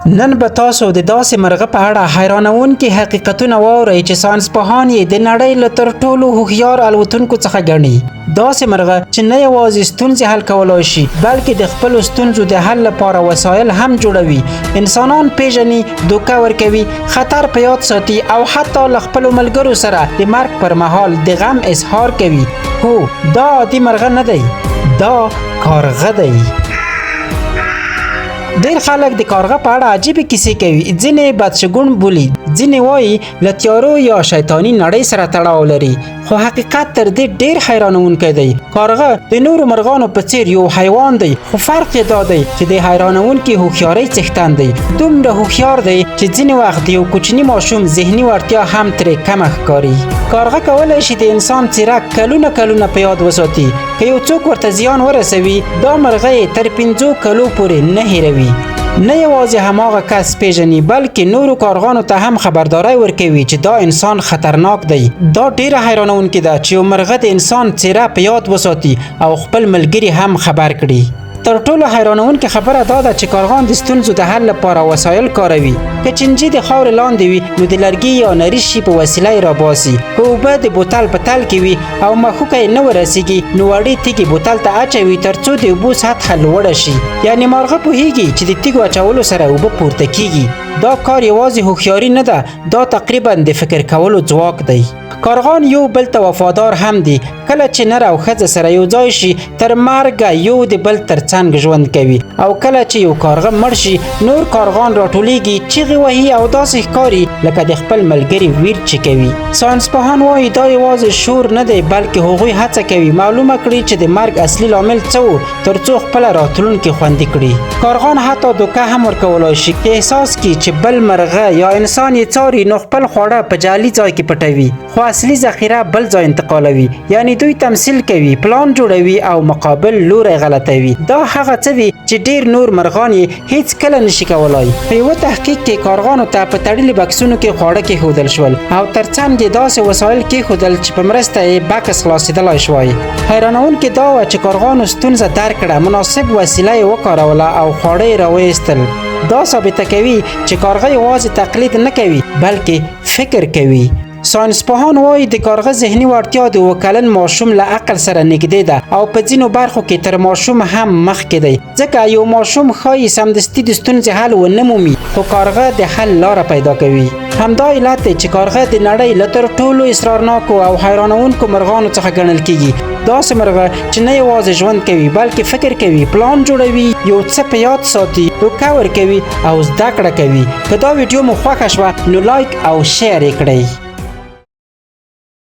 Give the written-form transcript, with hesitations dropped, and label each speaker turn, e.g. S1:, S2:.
S1: نن به تاسو د داسې مرغه په اړه حیرانوونکي حقیقتونه واورئ چې ساینسپوهان یې د نړۍ له تر ټولو هوښیار الوتونکو څخه ګڼي. داسې مرغه چې نه یوازې ستونزې حل کولای شي، بلکې د خپلو ستونزو د حل لپاره وسایل هم جوړوي، انسانان پیژني، دوکه ورکوي، خطر په یاد ساتي او حتی له خپلو ملګرو سره د مرګ پر مهال د غم اظهار کوي. هو، دا عادي مرغه نه دی، دا کارغه دی. ډیر خلک د کارغه په اړه عجیبې کیسې کوي. ځینې بدشګون بولي، ځینې وایي له تیارو یا شیطاني نړۍ سره تړاو لري، خو حقیقت تر دې ډیر حیرانوونکی دی. کارغه د نورو مرغانو په څیر یو حیوان دی، خو فرق یې دا دی چې د حیرانوونکي هوښیارۍ څښتن دی. دومره هوښیار دی چې ځینې وخت د یو کوچني ماشوم ذهني وړتیا هم ترې کمه ښکاري. کارغه کولی شي د انسان څیره کلونه کلونه په یاد وساتي. که یو څوک ورته زیان ورسوي، دا مرغه یې تر 5 کلو پورې نه هیروي. نه یوازې هماغه کس پیژني، بلکې نورو کارغانو ته هم خبرداری ورکوي چې دا انسان خطرناک دی. دا ډیره حیرانوونکې ده چې یو مرغه د انسان څیره په یاد وساتي او خپل ملګري هم خبر کړي. تر ټولو حیرانوونکې خبره دا ده چې کارغان د ستونزو د حل لپاره وسایل کاروي. که چنجي د خاورې لاندې وي، نو د لرګي یا نري شي په وسیله یې راباسي. که اوبه د بوتل په تل کې وي او مښوکه یې نه ورسیږي، نو وړې تیږې بوتل ته اچوي ترڅو د اوبو سطحه لوړه شي. یعنې مارغه پوهیږي چې د تیږو اچولو سره اوبه پورته کیږي. دا کار یوازې هوښیاري نه ده، دا تقریبا د فکر کولو ځواک دی. کارغان یو بل ته وفادار هم دي. کله چې نر او ښځه سره یو ځای شي، تر مرګه یو د بل تر څنګ ژوند کوي. او کله چې یو کارغه مړ شي، نور کارغان راټولیږي، چیغې وهي او داسې ښکاري لکه د خپل ملګري ویر چې کوي. ساینسپوهان وایي دا یوازې شور نه دی، بلکې هغوی هڅه کوي معلومه کړي چې د مرګ اصلي لامل څه و، ترڅو خپله راتلونکې خوندي کړي. کارغان حتی دوکه هم ورکولای شي. که احساس کړي چې بل مرغه یا انسان یې څاري، نو خپل خواړه په جعلي ځای کې پټوي، خو اصلي ذخیره بل ځای انتقالوي. یعنی دوی تمثیل کوي، پلان جوړوي او مقابل لوری غلطوي. دا هغه څه دي چې ډیر نور مرغان یې هیڅ کله نشي کولای. په یوه تحقیق کې کارغانو ته په تړلي بکسونو کې خواړه کېښودل شول او ترڅنګ یې داسې وسایل کېښودل چې په مرسته یې بکس خلاصېدلای شوای. حیرانوونکې دا وه چې کارغانو ستونزه درک کړه، مناسب وسیله یې وکاروله او خواړه یې راویستل. دا ثابته کوي چې کارغه یوازې تقلید نه کوي، بلکې فکر کوي. ساینسپوهان وایي د کارغه ذهني وړتیا د 7 کلن ماشوم له عقل سره نږدې ده او په ځینو برخو کې تر ماشوم هم مخکې دی، ځکه یو ماشوم ښایي سمدستي د ستونزې حل ونه مومي، خو کارغه د حل لاره پیدا کوي. همدا علت دی چې کارغه د نړۍ له تر ټولو اسرارناکو او حیرانوونکو مرغانو څخه ګڼل کیږي. داسې مرغه چې نه یوازې ژوند کوي، بلکې فکر کوي، پلان جوړوي، یو څه په یاد ساتي، دوکه ورکوي او زده کړه کوي. که دا ویډیو مو خوښه شوه، نو لایک او share یې کړئ.